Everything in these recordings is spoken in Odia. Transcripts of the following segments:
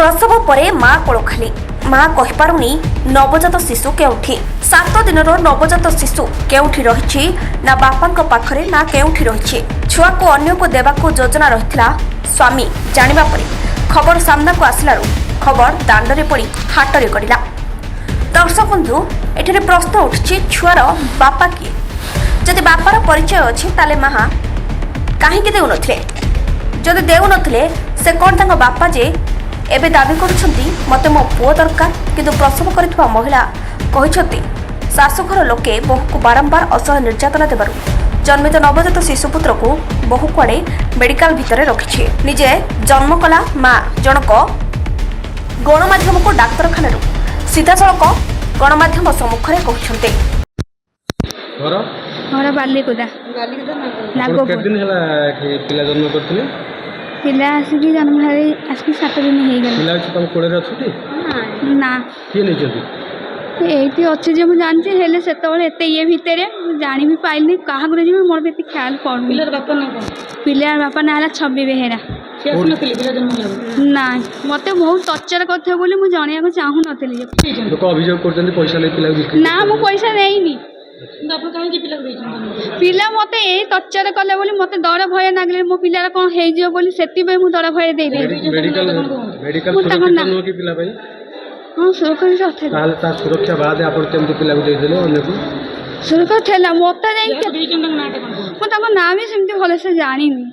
ପ୍ରସବ ପରେ ମା କୋଳ ଖାଲି। ମା କହିପାରୁନି ନବଜାତ ଶିଶୁ କେଉଁଠି। 7 ଦିନର ନବଜାତ ଶିଶୁ କେଉଁଠି ରହିଛି, ନା ବାପାଙ୍କ ପାଖରେ ନା କେଉଁଠି ରହିଛି। ଛୁଆକୁ ଅନ୍ୟକୁ ଦେବାକୁ ଯୋଜନା ରହିଥିଲା ସ୍ୱାମୀ ଜାଣିବା ପରେ। ଖବର ସାମ୍ନାକୁ ଆସିଲାରୁ ଖବର ଦାଣ୍ଡରେ ପଡ଼ି ହାଟରେ ଗଡ଼ିଲା। ଦର୍ଶକ ବନ୍ଧୁ, ଏଠାରେ ପ୍ରଶ୍ନ ଉଠୁଛି, ଛୁଆର ବାପା କିଏ? ଯଦି ବାପାର ପରିଚୟ ଅଛି, ତାହେଲେ ମା କାହିଁକି ଦେଉନଥିଲେ? ଯଦି ଦେଉନଥିଲେ, ସେ କ'ଣ ତାଙ୍କ ବାପା ଯେ ଏବେ ଦାବି କରୁଛନ୍ତି ମୋତେ ମୋ ପୁଅ ଦରକାର? କିନ୍ତୁ ପ୍ରସବ କରିଥିବା ମହିଳା କହିଛନ୍ତି, ଶାଶୁଘର ଲୋକେ ବୋହୂକୁ ବାରମ୍ବାର ଅସହ୍ୟ ନିର୍ଯାତନା ଦେବାରୁ ଜନ୍ମିତ ନବଜାତ ଶିଶୁପୁତ୍ରକୁ ବୋହୂ କୁଆଡ଼େ ମେଡିକାଲ ଭିତରେ ରଖିଛି। ନିଜେ ଜନ୍ମ କଲା ମା ଜଣକ ଗଣମାଧ୍ୟମକୁ ଡାକ୍ତରଖାନାରୁ ସିଧାସଳଖ ଗଣମାଧ୍ୟମ ସମ୍ମୁଖରେ କହୁଛନ୍ତି। ଘର? ଘର ବାଲିକୁଦା। ଆପଣ ନାଗପୁର। କେତେ ଦିନ ହେଲା ଏଠି ପିଲା ଜନ୍ମ କରିଥିଲେ? ପିଲା ଆସିକି ଜନ୍ମ ହେଇ ଆସିକି 7 ଦିନ ହେଇଗଲା। ପିଲା ଅଛି, ତମ କୋଳରେ ଅଛନ୍ତି? ନା। କିଏ ନେଇଛନ୍ତି? ଏଇଠି ଅଛି ଯେ ମୁଁ ଜାଣିଛି, ହେଲେ ସେତେବେଳେ ଏତେ ଇଏ ଭିତରେ ମୁଁ ଜାଣି ବି ପାରିଲିନି କାହାକୁ ନେଇଯିବି। ମୋର ବି ଏତେ ଖ୍ୟାଲ ପଡ଼ୁନି। ପିଲାର ବାପା ନାଁ କ'ଣ? ପିଲାର ବାପା ନାଁ ହେଲା ଛବି ବେହେରା। ସେ ଆସିନଥିଲେ ପିଲା ଜନ୍ମ ହେଲା ବେଳେ? ନାଇଁ, ମୋତେ ବହୁତ ଟର୍ଚର କରିଥିବ ବୋଲି ମୁଁ ଜଣେଇବାକୁ ଚାହୁଁନଥିଲି। ଦେଇଛନ୍ତି? ଲୋକ ଅଭିଯୋଗ କରୁଛନ୍ତି ପଇସା ନେଇ ପିଲାକୁ ବିକ୍ରି। ନା, ମୁଁ ପଇସା ନେଇନି। କିନ୍ତୁ ଆପଣ କାହିଁକି ପିଲାକୁ ଦେଇଛନ୍ତି ଜନ୍ମ? ପିଲା ମୋତେ ଏଇ ଟର୍ଚର କଲେ ବୋଲି ମୋତେ ଡର ଭୟ ଲାଗିଲେ, ମୋ ପିଲାର କ'ଣ ହେଇଯିବ ବୋଲି, ସେଥିପାଇଁ ମୁଁ ଡର ଭୟରେ ଦେଇଦେଲି। ମେଡିକାଲ ମେଡିକାଲ ମୁଁ ତାଙ୍କ ସୁରକ୍ଷିତ ନା- ନୁହଁ କି ପିଲା ପାଇଁ? ହଁ, ସୁରକ୍ଷିତ ଥିଲା। ତାହେଲେ ତା ସୁରକ୍ଷା ବାଦ ଆପଣ କେମିତି ପିଲାକୁ ଦେଇଦେଲେ ଅନ୍ୟକୁ? ସୁରକ୍ଷିତ ଥିଲା ମୋତେ ଯାଇକି। ଯାହାକୁ ଦେଇଛନ୍ତି ତାଙ୍କ ନାଁଟା କ'ଣ କୁହନ୍ତୁ? ମୁଁ ତାଙ୍କ ନାଁ ବି ସେମିତି ଭଲସେ ଜାଣିନି।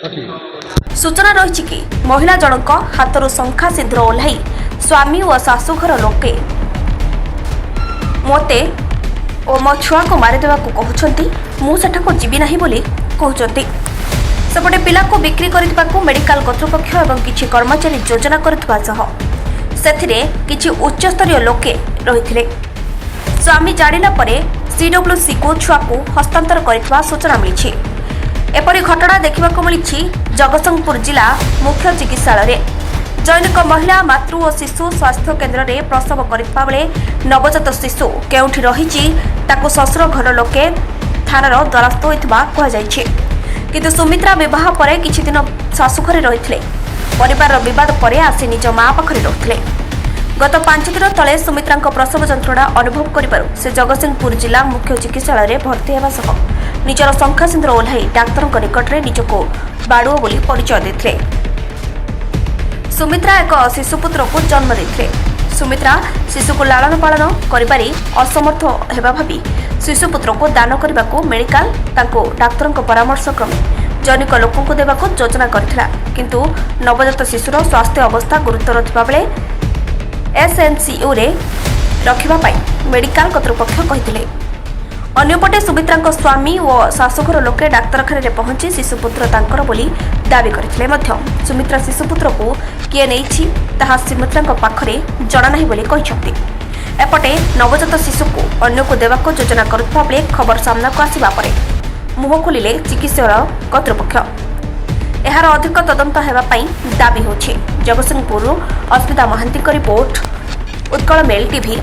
ହଁ, ଠିକ୍। ସୂଚନା ରହିଛି କି, ମହିଳା ଜଣଙ୍କ ହାତରୁ ଶଙ୍ଖା ସିନ୍ଦୁର ଓହ୍ଲାଇ ସ୍ୱାମୀ ଓ ଶାଶୁଘର ଲୋକେ ମୋତେ ଓ ମୋ ଛୁଆକୁ ମାରିଦେବାକୁ କହୁଛନ୍ତି, ମୁଁ ସେଠାକୁ ଯିବି ନାହିଁ ବୋଲି କହୁଛନ୍ତି। ସେପଟେ ପିଲାକୁ ବିକ୍ରି କରିଦେବାକୁ ମେଡିକାଲ କର୍ତ୍ତୃପକ୍ଷ ଏବଂ କିଛି କର୍ମଚାରୀ ଯୋଜନା କରୁଥିବା ସହ ସେଥିରେ କିଛି ଉଚ୍ଚସ୍ତରୀୟ ଲୋକେ ରହିଥିଲେ। ସ୍ୱାମୀ ଜାଣିଲା ପରେ ସିଡବ୍ଲ୍ୟୁସିକୁ ଛୁଆକୁ ହସ୍ତାନ୍ତର କରିଥିବା ସୂଚନା ମିଳିଛି। ଏପରି ଘଟଣା ଦେଖିବାକୁ ମିଳିଛି ଜଗତସିଂହପୁର ଜିଲ୍ଲା ମୁଖ୍ୟ ଚିକିତ୍ସାଳୟରେ। ଜନୈକ ମହିଳା ମାତୃ ଓ ଶିଶୁ ସ୍ୱାସ୍ଥ୍ୟ କେନ୍ଦ୍ରରେ ପ୍ରସବ କରିଥିବା ବେଳେ ନବଜାତ ଶିଶୁ କେଉଁଠି ରହିଛି, ତାକୁ ଶ୍ୱଶୁର ଘର ଲୋକେ ଥାନାର ଦ୍ୱାରସ୍ଥ ହୋଇଥିବା କୁହାଯାଇଛି। କିନ୍ତୁ ସୁମିତ୍ରା ବିବାହ ପରେ କିଛି ଦିନ ଶାଶୁଘରେ ରହିଥିଲେ। ପରିବାରର ବିବାଦ ପରେ ଆସି ନିଜ ମା ପାଖରେ ରହୁଥିଲେ। ଗତ 5 ଦିନ ତଳେ ସୁମିତ୍ରାଙ୍କ ପ୍ରସବ ଯନ୍ତ୍ରଣା ଅନୁଭବ କରିବାରୁ ସେ ଜଗତସିଂହପୁର ଜିଲ୍ଲା ମୁଖ୍ୟ ଚିକିତ୍ସାଳୟରେ ଭର୍ତ୍ତି ହେବା ସହ ନିଜର ଶଙ୍ଖା ସିନ୍ଦୁର ଓହ୍ଲାଇ ଡାକ୍ତରଙ୍କ ନିକଟରେ ନିଜକୁ ବାଡୁଅ ବୋଲି ପରିଚୟ ଦେଇଥିଲେ। ସୁମିତ୍ରା ଏକ ଶିଶୁପୁତ୍ରକୁ ଜନ୍ମ ଦେଇଥିଲେ। ସୁମିତ୍ରା ଶିଶୁକୁ ଲାଳନ ପାଳନ କରିବାରେ ଅସମର୍ଥ ହେବା ଭାବି ଶିଶୁପୁତ୍ରକୁ ଦାନ କରିବାକୁ ମେଡିକାଲ ତାଙ୍କୁ ଡାକ୍ତରଙ୍କ ପରାମର୍ଶ କ୍ରମେ ଜନୈକ ଲୋକଙ୍କୁ ଦେବାକୁ ଯୋଜନା କରିଥିଲା। କିନ୍ତୁ ନବଜାତ ଶିଶୁର ସ୍ୱାସ୍ଥ୍ୟ ଅବସ୍ଥା ଗୁରୁତର ଥିବାବେଳେ ଏସ୍ଏନ୍ସିୟୁରେ ରଖିବା ପାଇଁ ମେଡିକାଲ କର୍ତ୍ତୃପକ୍ଷ କହିଥିଲେ। ଅନ୍ୟପଟେ ସୁମିତ୍ରାଙ୍କ ସ୍ୱାମୀ ଓ ଶାଶୁଘର ଲୋକେ ଡାକ୍ତରଖାନାରେ ପହଞ୍ଚି ଶିଶୁପୁତ୍ର ତାଙ୍କର ବୋଲି ଦାବି କରିଥିଲେ ମଧ୍ୟ ସୁମିତ୍ରା ଶିଶୁପୁତ୍ରକୁ କିଏ ନେଇଛି ତାହା ସୁମିତ୍ରାଙ୍କ ପାଖରେ ଜଣା ନାହିଁ ବୋଲି କହିଛନ୍ତି। ଏପଟେ ନବଜାତ ଶିଶୁକୁ ଅନ୍ୟକୁ ଦେବାକୁ ଯୋଜନା କରୁଥିବା ବେଳେ ଖବର ସାମ୍ନାକୁ ଆସିବା ପରେ ମୁହଁ ଖୋଲିଲେ ଚିକିତ୍ସାଳୟ କର୍ତ୍ତୃପକ୍ଷ। ଏହାର ଅଧିକ ତଦନ୍ତ ହେବା ପାଇଁ ଦାବି ହେଉଛି। ଜଗତସିଂହପୁରରୁ ଅସ୍ମିତା ମହାନ୍ତିଙ୍କ ରିପୋର୍ଟ, ଉତ୍କଳ ମେଲ୍ ଟିଭି।